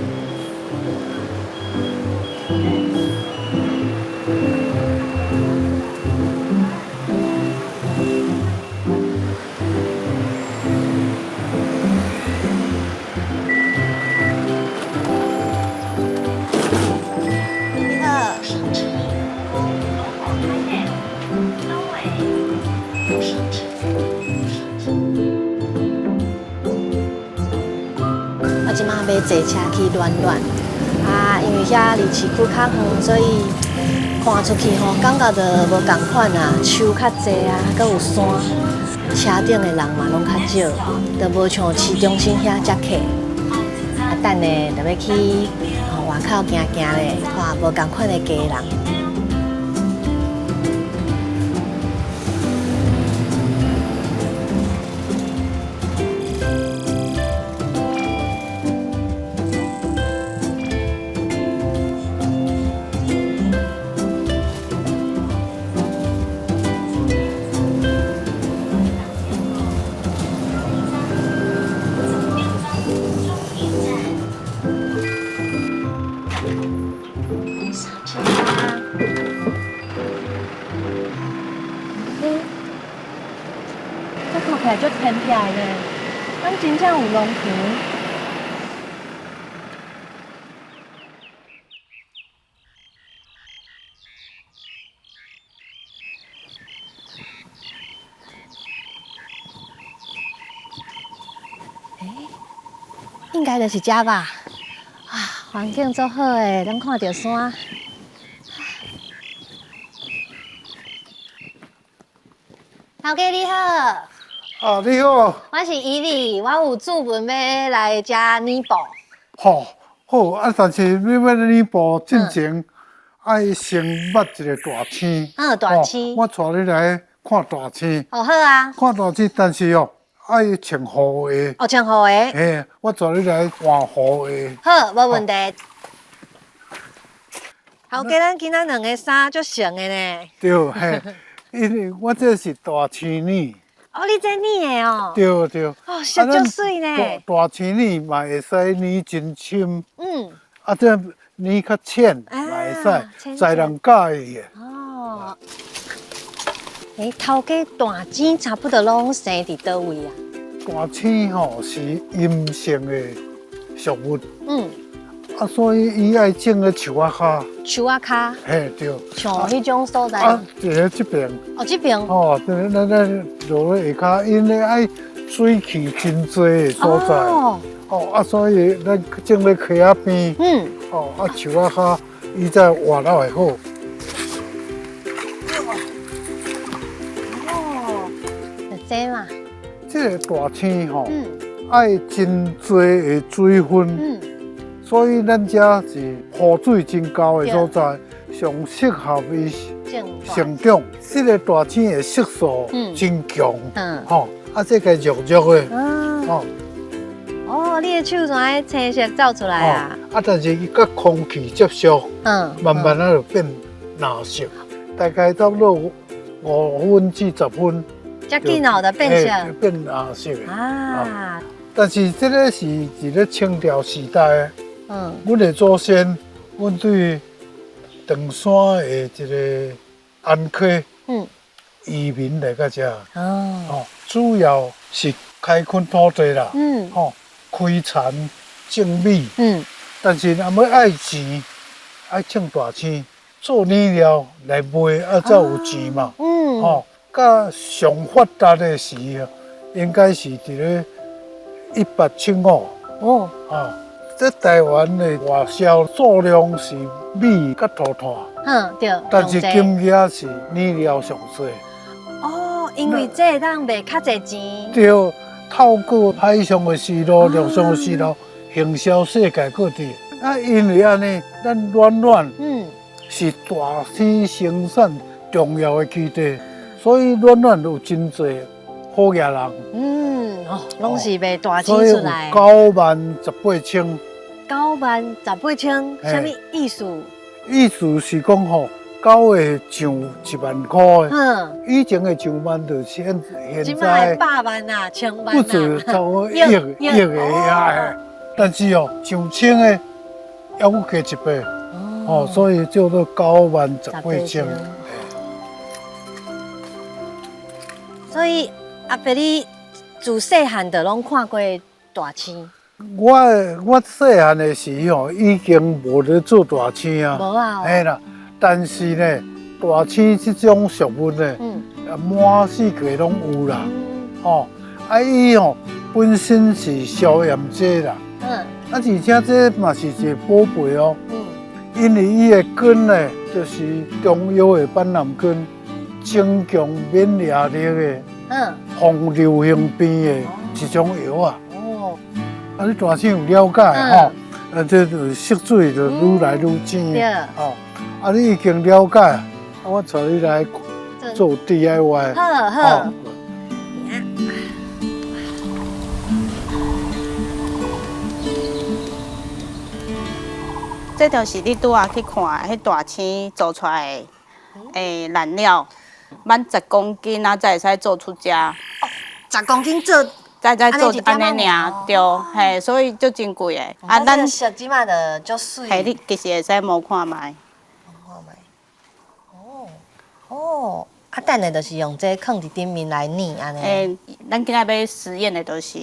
你好。我這馬欲坐車去暖暖，啊，因為遐離市區較遠，所以看出去吼，感覺就無仝款啊，樹較濟啊，閣有山，車頂的人嘛攏較少，就無像市中心遐遮客。啊，等下就欲去外口行行咧，看無仝款的家人。這看起來足偏僻的呢，敢真正有農田？欸，應該就是這吧？啊，環境足好的，攏看著山。頭家你好。啊，你好。我是伊麗，我有注文欲來遮擬布。好，好啊，但是你欲擬布進前，愛先捌一个大青。嗯，大青。我帶你來看大青。哦，好啊。看大青，但是哦，愛穿雨鞋。哦，穿雨鞋。嘿，我帶你來換雨鞋。好，無問題。頭家，咱今仔兩个衫足像的呢。對，嘿，因為我這是大青呢。哦，你這染的哦。對對。哦，色足媠呢。大青呢嘛會使染真深。啊，這染較淺嘛會使，在人佮意的。哦。欸，頭家大青差不多攏生佇佗位啊？大青吼是陰性的植物。啊，所以伊愛種咧樹仔跤。樹仔跤。嘿，對。像彼種所在。啊，佇咧這爿。哦，這爿。哦，咱咱落咧下跤，𪜶咧愛水氣真濟的所在。哦。哦，啊，所以咱種咧溪仔邊。哦，啊，樹仔跤，伊才活了會好。哦，就這嘛。這個大青吼，愛真濟的水分。所以咱遮是雨水真夠的所在，上適合伊成長。這個大青的色素真強，吼，啊，這個弱弱的，吼。哦，你的手怎會青色走出來啊？啊，但是伊佮空氣接觸，慢慢啊就變藍色，大概差不多5分至10分。遮緊哦，就變色。變藍色的。啊。但是這個是佇咧清朝時代。阮的祖先，阮對長山的一個安溪，移民來到遮，哦，主要是開墾土地啦，吼，開田種米，但是若欲愛錢，愛種大青，做染料來賣，啊，才有錢嘛，吼，佮上發達的時，應該是佇咧1875，哦，啊。這台灣的外銷數量是米佮塗炭，對。但是金額是染料上濟。哦，因為這會當賣較濟錢。對，透過海上的絲路、陸上的絲路，行銷世界各地。啊，因為按呢，咱暖暖，是大青生產重要的基地，所以暖暖有真濟好額人。哦，攏是賣大青出來。9萬18千。9萬18千，啥物意思？意思是講吼，九個上1萬塊的。以前的上萬就是現在。百萬啊，千萬啊。不止差不多億億個啊。但是哦，上千个猶閣加一倍，哦，所以叫做9萬18千。所以阿伯你自細漢就攏看過大星。我細漢的時候已經無咧做大星啊，無啊，嘿啦。但是呢，大星這種植物呢，滿四界攏有啦，哦，啊伊吼本身是消炎劑啦，啊而且這嘛是一個寶貝哦，因為伊的根呢，就是中藥的板藍根，增強免疫力的，防流行病的一種藥啊。啊，你大星有了解吼？啊，這就色水就愈來愈淺，吼。啊，你已經了解，啊，我帶你來做 DIY。好好。這就是你拄仔去看的彼大星做出來的染料，滿10公斤啊，才會使做出這。哦，10公斤做。再做按呢爾，對，嘿，所以就真貴的。啊，咱色這擺就足媠。嘿，你其實會使摸看覓。摸看覓。哦哦，啊，等下就是用這囥佇頂面來染按呢。欸，咱今仔欲實驗的，就是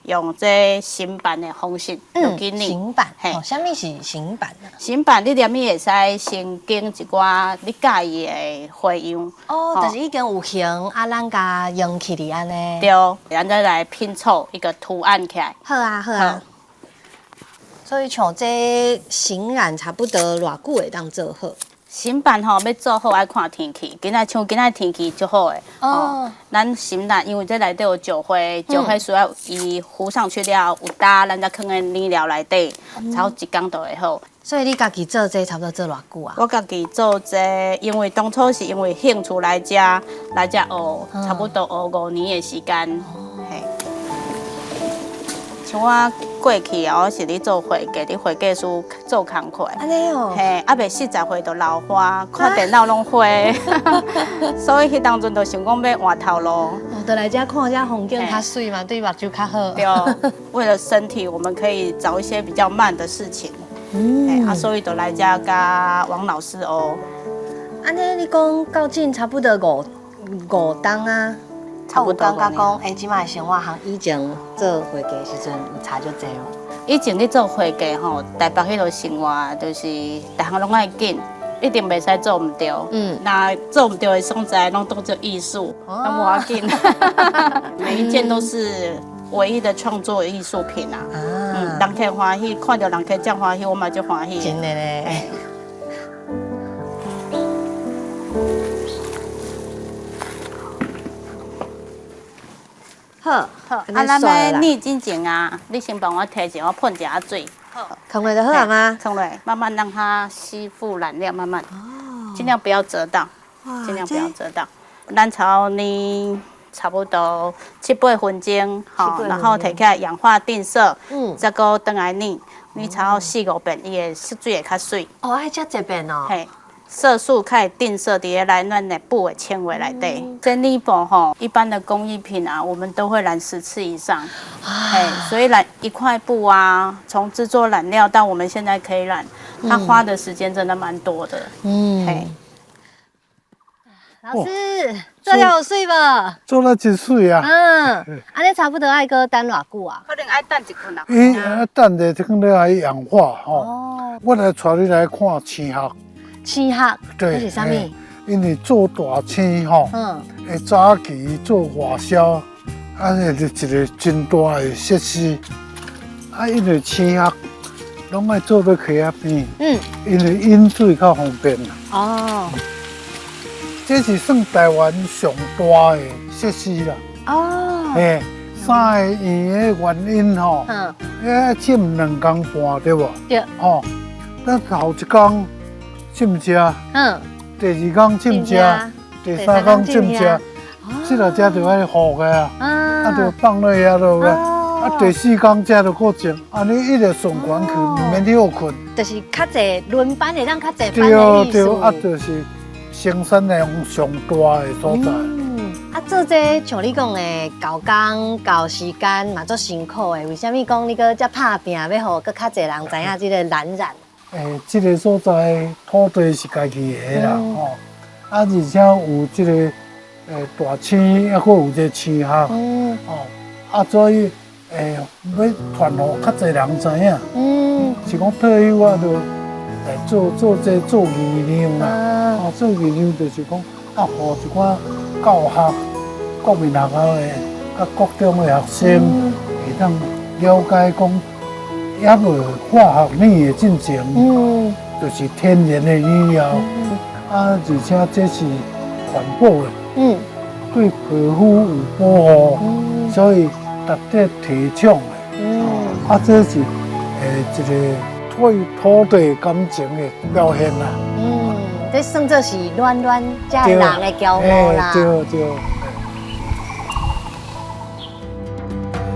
用這醒版的方式落去染。醒版，嘿，啥物是醒版啊？醒版，你连伊會使先拣一寡你佮意的花樣。哦，就是已經有形，啊，咱共用起來按呢。對，咱再來拼湊一個圖案起來。好啊，好啊。所以像這醒染差不多偌久會當做好？醒版吼，欲做好愛看天氣。今仔像今仔天氣足好的哦。咱醒染，因為這內底有石灰，石灰需要伊糊上去了有焦，咱才囥佇染料內底，差不多一工就會好。所以你家己做這差不多做偌久啊？我家己做這，因為當初是因為興趣來這學，差不多學5年的時間。嘿，像我過去啊，我是咧做會計，佇會計師做工課。按呢哦。嘿，猶未40歲就老花，看電腦攏花，所以彼當陣就想講欲換頭路。哦，就來這看這風景較媠嘛，對目睭較好。對，為了身體，我們可以找一些比較慢的事情。嗯。啊，所以就來這佮王老師學。按呢，你講到今差不多五冬啊。差不多。感覺講，欸，這擺生活和以前做會計時陣有差足濟無？以前咧做會計吼，台北彼落生活就是逐項攏愛緊，一定袂使做毋對。若做毋對的所在，攏當做藝術，攏無要緊。每一件都是唯一的創作藝術品啊！人客歡喜，看著人客遮歡喜，我嘛足歡喜。真的咧。好，好，啊，咱欲染之前啊，你先幫我提一下，我噴一下水。好，囥落就好啊嗎？囥落，慢慢讓它吸附染料，慢慢，盡量不要折到，盡量不要折到。咱炒呢，差不多7、8分鐘，吼，然後提起來氧化定色，再閣轉來染，染差不多4、5遍，伊的色水會較媠。哦，愛遮濟遍哦。嘿。色素較會定色佇咧來咱的布的纖維內底。這染布吼，一般的工藝品啊，我們都會染10次以上。嘿，所以染一塊布啊，從製作染料到我們現在可以染，它花的時間真的蠻多的。嘿。老師，做了有媠無？做了真媠啊！按呢差不多愛閣等偌久啊？可能愛等一困啊。伊等者等咧愛氧化吼。我來帶你來看青學。青學，對，這是啥物？因為做大星吼，會早期做外銷，啊，是一個真大的設施。啊，因為青學攏愛做佇溪仔邊，因為飲水較方便啦。哦，這是算台灣上大的設施啦。哦，嘿，三个院的原因吼，遐浸2工半對無？對。吼，咱頭一工浸這，第二工浸這，第三工浸這，這个這就愛糊的啊，啊就放落遐落啊，啊第四工這就閣浸，按呢一直循環去，毋免歇睏。就是較濟輪班會當較濟班的意思。對對，啊就是生產量上大的所在。啊，做這像你講的猴工猴時間嘛足辛苦的，為啥物講你閣遮拍拚，欲予閣較濟人知影這个藍染？這个所在土地是家己的啦，吼，啊，而且有這个大坑，抑閣有這個坑學，哦，啊，所以欲傳予較濟人知影，是講退休啊，就來做做這做義量啦，哦，做義量就是講啊，予一寡教學國民學校的、佮國中的學生會當了解講，猶未化學染的進前，就是天然的染料，啊，而且這是環保的，對皮膚有保護，所以值得提倡的。啊，這是一個對土地感情的表現啦。嗯，這算做是暖暖遮的人的驕傲啦。對對。